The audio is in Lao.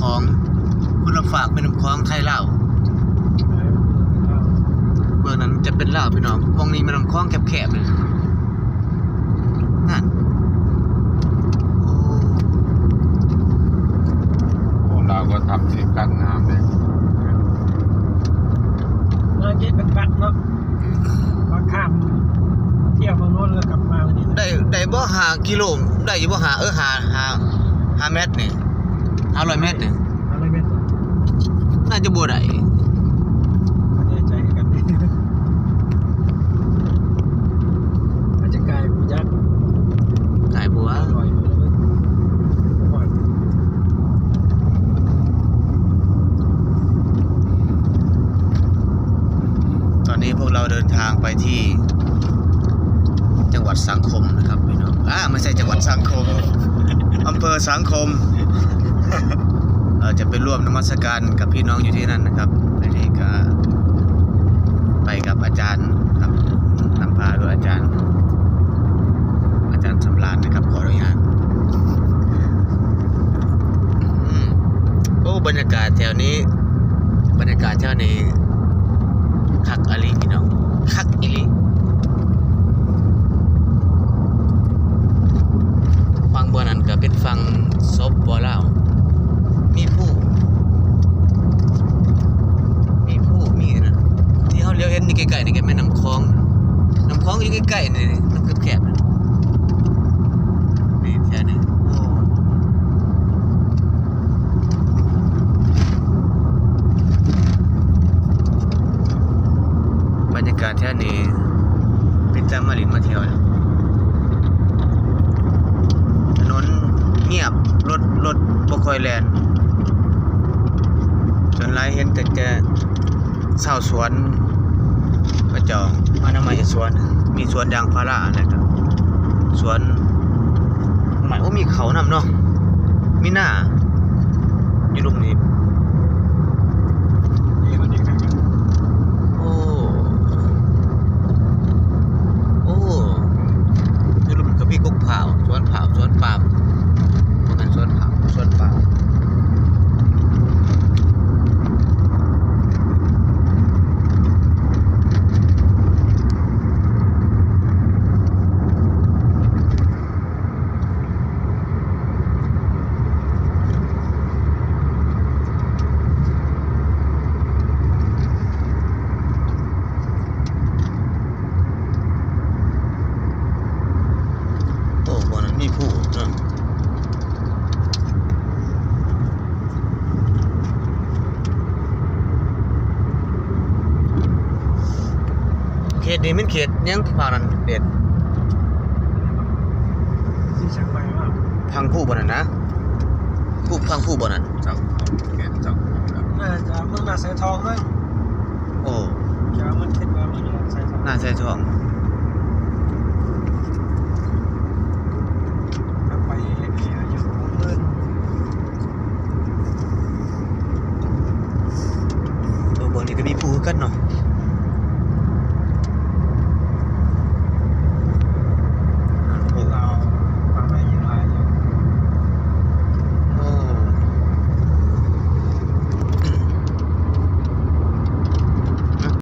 ຂອງ ຄົນລະຟາກແມ່ນ້ຳຂອງໄທລາວ. ເບື້ອງນັ້ນຈະເປັນລາວພີ່ນ້ອງ, ໝ່ອງນີ້ແມ່ນ້ຳຂອງແຄບໆ ນີ້ ນັ້ນ. ໂອ້ ໂອ້ ລາວກໍທຳທີ່ກັ້ນງາມເດ້. ເອີ ເຮັດເປັນວັດເນາະ. ວ່າຂ້າມ ທ່ຽວຝັ່ງໂນ້ນແລ້ວກັບມານີ້ ໄດ້ ໄດ້ບໍ່ ຫ້າກິໂລ ໄດ້ຢູ່ບໍ່? ຫ້າ ເອີ ຫ້າ ຫ້າ ຫ້າແມັດນີ້ ຫ້າຮ້ອຍແມັດນີ້ ຫ້າຮ້ອຍແມັດ ໜ້າຈະບໍ່ໄດ້ ບໍ່ແນ່ໃຈຄືກັນ ອາດຈະກາຍ ບໍ່ຈັກ ກາຍບໍ່ວ່າ ຮ້ອຍ ຕອນນີ້ພວກເຮົາເດີນທາງໄປທີ່ຈັງຫວັດສັງຄົມນະຄັບພີ່ນ້ອງ. ອາ ບໍ່ໃຊ່ຈັງຫວັດສັງຄົມ ອຳເພີສັງຄົມ. ເຮົາຈະໄປຮ່ວມນະມັດສະການກັບພີ່ນ້ອງຢູ່ທີ່ນັ້ນນະຄັບ. ອັນນີ້ກະໄປກັບອາຈານຄັບ ນຳພາໂດຍອາຈານ ອາຈານສຳລານນະຄັບ ຂໍອະນຸຍາດ. ອືມ ໂອ້ ບັນຍາກາດແຖວນີ້ ບັນຍາກາດແຖວນີ້ຄັກອີ່ຫຼີພີ່ນ້ອງ ຄັກອີ່ຫຼີ. ຝັ່ງບ່ອນນັ້ນກະເປັນຝັ່ງ ສປປ ລາວ ມີພູ ມີພູ ມີອັນນັ້ນ ທີ່ເຮົາຫຼຽວເຫັນຢູ່ໃກ້ໆນີ້ກະແມ່ນນ້ຳຂອງ ນ້ຳຂອງຢູ່ໃກ້ໆນີ້ ນ້ຳແຄບໆ ນີ້ແຖວນີ້ ໂອ້ ບັນຍາກາດແຖວນີ້ເປັນຕາມາຫຼິ້ນມາທ່ຽວ. ຖະໜົນງຽບ ລົດ ລົດບໍ່ຄ່ອຍແລ່ນ ສ່ວນຫຼາຍເຫັນແຕ່ ແຕ່ຊາວສວນ ເຂົາເຈົ້າອະນາໄມສວນ ມີສວນຢາງພາລາ ແລ້ວກະສວນ ໂອ້ ມີເຂົ້ານຳເນາະ ມີນາຢູ່ລຸ່ມນີ້. ໂອ້ ໂອ້ ຢູ່ລຸ່ມກະມີກົກພ້າວ ສວນພ້າວ ສວນປາມ ບໍ່ແມ່ນສວນພ້າວ ສວນປາມ. ໂອ້ ບ່ອນນັ້ນມີພູເນາະ. ເຂດນີ້ແມ່ນເຂດຫຍັງ? ພາກນັ້ນເຂດ ທີ່ຊຽງໃໝ່ວ່າ ພັງພູບໍ່ນັ້ນນະ? ພູ ພັງພູບໍ່ນັ້ນ? ເຈົ້າ ເຂດເຈົ້າ ໜ້າຈະເມືອງນາຊາຍທອງເນາະ. ໂອ້ ຈະເມືອງ ຄິດວ່າເມືອງນາຊາຍທອງ ນາຊາຍທອງ ໄປເຮັດວຽກຢູ່ເມືອງ. ເອີ ບ່ອນນີ້ກະມີພູຄືກັນເນາະ.